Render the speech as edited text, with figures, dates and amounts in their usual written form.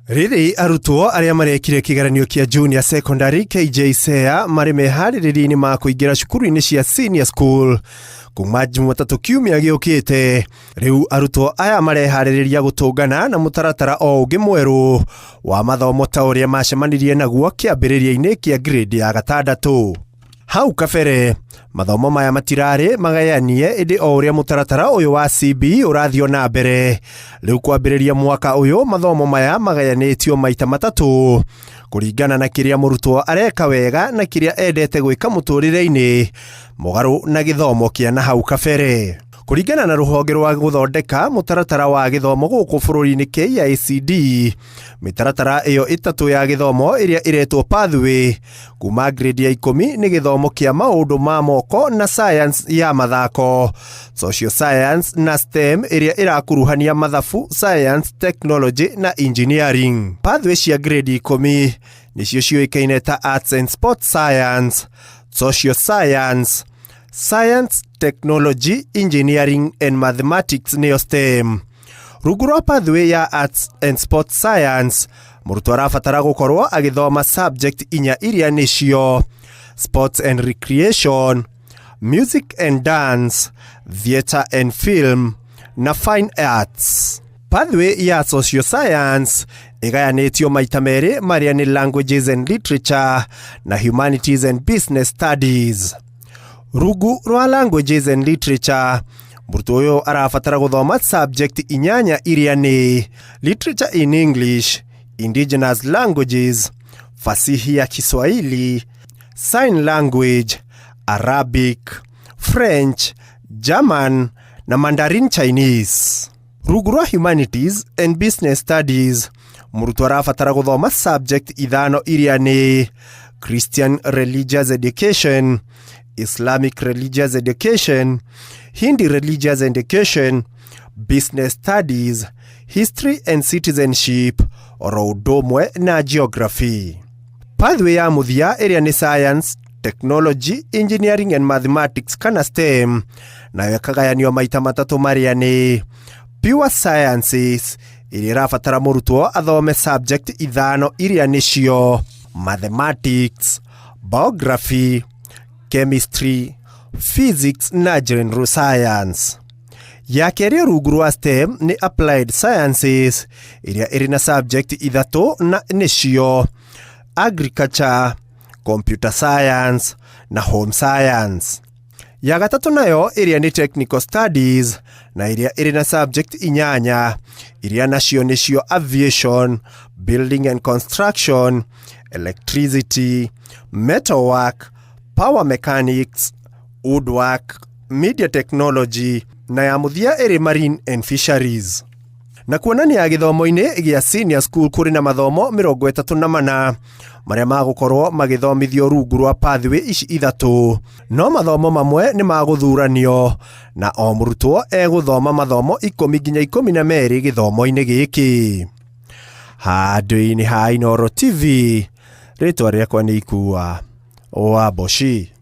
Rĩrĩ arutwo arĩa marekire kĩgeranio kĩa Junior Secondary KJSEA marĩ meharĩrĩria-inĩ ma kũingĩra cukuru-inĩ cia senior school kuma Jumatatũ kiumia gĩũkĩte. Rĩu arutwo aya mareharĩrĩria gũtũngana na mũtaratara o ũngĩ mwerũ wa mathomo ta ũrĩa macemanirie naguo kĩambĩrĩria-inĩ kĩa grade ya gatandatũ. Hau kabere mathomo maya matirarĩ magayanie, ĩndĩ o ũrĩa mũtaratara ũyũ wa CBE ũrathiĩ na mbere, rĩu kwambĩrĩria mwaka ũyũ mathomo maya magayanĩtio maita matatũ kũringana na kĩrĩa mũrutwo areka wega na kĩrĩa endete gwĩka mũtũrĩre-inĩ, mũgarũ na gĩthomo kĩa na hau kabere. Kũringana na rũhonge rwa gũthondeka mũtaratara wa gĩthomo gũkũ bũrũri-inĩ KICD, mĩtaratara ĩyo ĩtatũ ya gĩthomo ĩrĩa ĩretwo pathway kuma grade ya 10 nĩ gĩthomo kĩa maũndũ ma moko na science ya mathako, social science na STEM ĩrĩa ĩrakuruhania mathabu, science, technology na engineering. Pathway cia grade 10 nĩcio ciũĩkaine ta arts and sports science, social science, science, technology, engineering and mathematics nĩyo STEM. Rungu rwa pathway ya arts and sports science, mũrutwo arabatara gũkorwo agĩthoma subject inya iria nĩcio sports and recreation, music and dance, theatre and film na fine arts. Pathway ya social science ĩgayanĩtio maita merĩ marĩa nĩ languages and literature na humanities and business studies. Rungu rwa languages and literature, mũrutwo ũyũ arabatara gũthoma subject inyanya iria nĩ literature in English, indigenous languages, fasihi ya Kiswahili, sign language, Arabic, French, German na Mandarin Chinese. Rungu rwa humanities and business studies, mũrutwo arabatara gũthoma subject ithano iria nĩ Christian religious education, Islamic religious education, Hindi religious education, business studies, history and citizenship oro ũndũ ũmwe na geography. Pathway ya mũthia ĩrĩa nĩ science, technology, engineering and mathematics kana STEM, nayo ĩkagayanio maita matatũ marĩa nĩ pure sciences ĩrĩa ĩrabatara mũrutwo athome subject ithano iria nĩcio mathematics, biography, chemistry, physics na general science. Ya kerĩ rungu rwa STEM nĩ applied sciences ĩrĩa ĩrĩ na subject ithatũ na nĩcio agriculture, computer science na home science. Ya gatatũ nayo ĩrĩa nĩ technical studies na ĩrĩa ĩrĩ na subject inyanya iria nacio nĩcio aviation, building and construction, electricity, metalwork, power mechanics, woodwork, media technology na ya mũthia ĩrĩ marine and fisheries. Na kuonania gĩthomo-inĩ gĩa senior school kũrĩ na mathomo 34 marĩa magũkorwo magĩthomithio rungu rwa pathway ici ithatũ, no mathomo mamwe nĩ magũthuranio na o mũrutwo egũthoma mathomo 10 nginya 12 gĩthomo-inĩ gĩkĩ. Handũ-inĩ ha Inooro TV, rĩtwa rĩakwa nĩ Ikua wa Mboci.